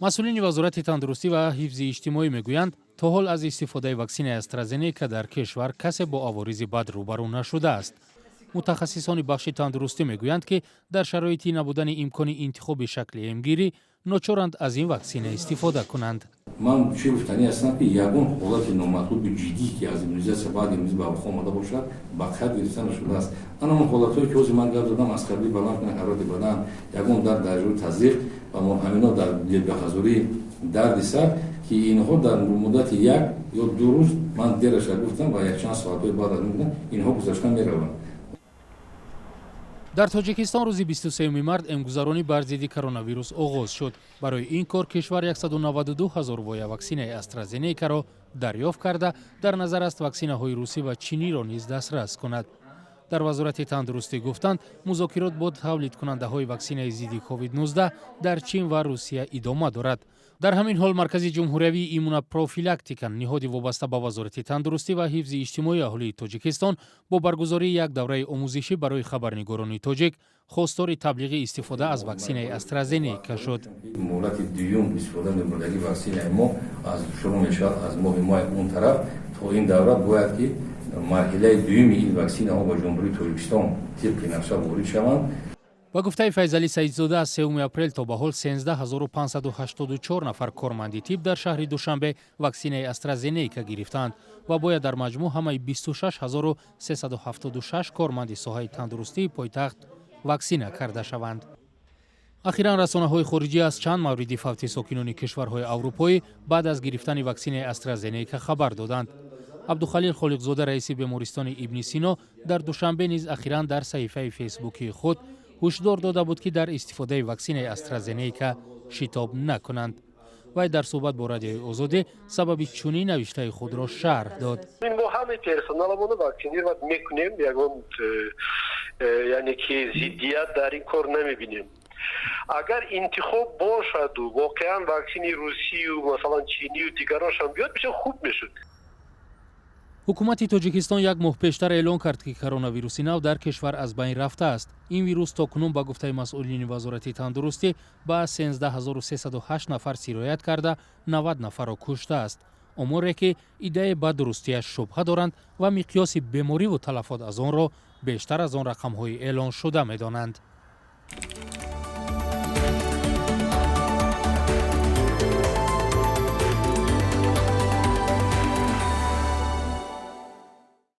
Масъулини Вазорати тандурустӣ ва ҳифзи иҷтимоӣ мегӯянд, то ҳол аз истифодаи ваксинаи АстраЗенека дар кишвар касе бо аворизи бад рӯбарӯ нашудааст. Мутахассисони бахши тандурустӣ мегӯянд, ки дар шароити набудани имкони интихоби шакли эмгирӣ ночоранд аз ин ваксина истифода кунанд. Ман чӣ гуфтанӣ ҳастам, ки ягон ҳолати номатлуби ҷиддӣ, ки аз иммунизатсия баъди иммунизм ба вуқӯъ омада бошад, ба қайд гирифта нашудааст. Ана он ҳолатҳое, ки ҳозир ман гап задам, аз қабили баланд кунани ҳарорати бадан, ягон дард дар ҷои тазриқ ва ҳамино дар дилбеҳазорӣ, дарди сар, ки инҳо дар муддати 1 ё 2 рӯз, ман дераша гуфтам, ва якчанд соатҳои баъд аз инҳо гузашта мераванд. Дар Тоҷикистон рӯзи 23 март эмгузаронӣ бар зидди коронавирус оғоз шуд. Барои ин кор кишвар 192 ҳазор воя ваксинаи АстраЗенекаро дарёфт карда, дар назар аст ваксинаҳои русӣ ва чиниро низ дастрас кунад. Дар Вазорати тандурустӣ гуфтанд, музокирот бо тавлидкунандаҳои ваксинаи зидди COVID-19 дар Чин ва Русия идома дорад. Дар ҳамин ҳол Маркази ҷумҳуриявии иммунопрофилактика, ниҳоди вобаста ба Вазорати тандурустӣ ва ҳифзи иҷтимоии аҳолии Тоҷикистон, бо баргузории як давраи омӯзишӣ барои хабарнигорони тоҷик хостори таблиғи истифода аз ваксинаи АстраЗенека шуд. Муҳлати дуюм истифода мебурдагӣ ваксинаи мо аз шурӯъ мешавад аз моҳи май. Он тараф то ин давра бояд, ки марҳилаи дуюми ин ваксинаҳо ба Ҷумҳурии Тоҷикистон тибқи нақша ворид шаванд. Ба гуфтаи Файзалӣ Саидзода, аз 3 апрел то ба ҳол 13 584 нафар корманди тиб дар шаҳри Душанбе ваксинаи АстраЗенека гирифтаанд ва бояд дар маҷмӯъ ҳамаи 26 376 корманди соҳаи тандурустии пойтахт ваксина карда шаванд. Ахиран расонаҳои хориҷӣ аз чанд мавриди фавти сокинони кишварҳои аврупоӣ баъд аз гирифтани ваксинаи АстраЗенека хабар доданд. Абдухалил Холиқзода, раиси бемористони Ибни Сино дар Душанбе, низ ахиран дар саҳифаи фейсбукии худ ҳушдор дода буд, ки дар истифодаи ваксинаи АстраЗенека шитоб накунанд. Вай дар суҳбат бо Радиои Озодӣ сабаби чунин навиштаи худро шарҳ дод. Мо ҳамаи персоналамонро ваксинировать мекунем, ягон яъне ки зиддият дар ин кор намебинем. Агар интихоб бошаду воқеан ваксини русию, масалан, чинию дигарошам биёд, бисёр хуб мешуд. Ҳукумати Тоҷикистон як моҳ пештар эълон кард, ки коронавируси нав дар кишвар аз байн рафтааст. Ин вирус то кунун, ба гуфтаи масъулини Вазорати тандурустӣ, ба 13 308 нафар сироят карда, 90 нафарро куштааст, оморе ки иддае ба дурустиаш шубҳа доранд ва миқёси бемориву талафот аз онро бештар аз он рақамҳои эълоншуда медонанд.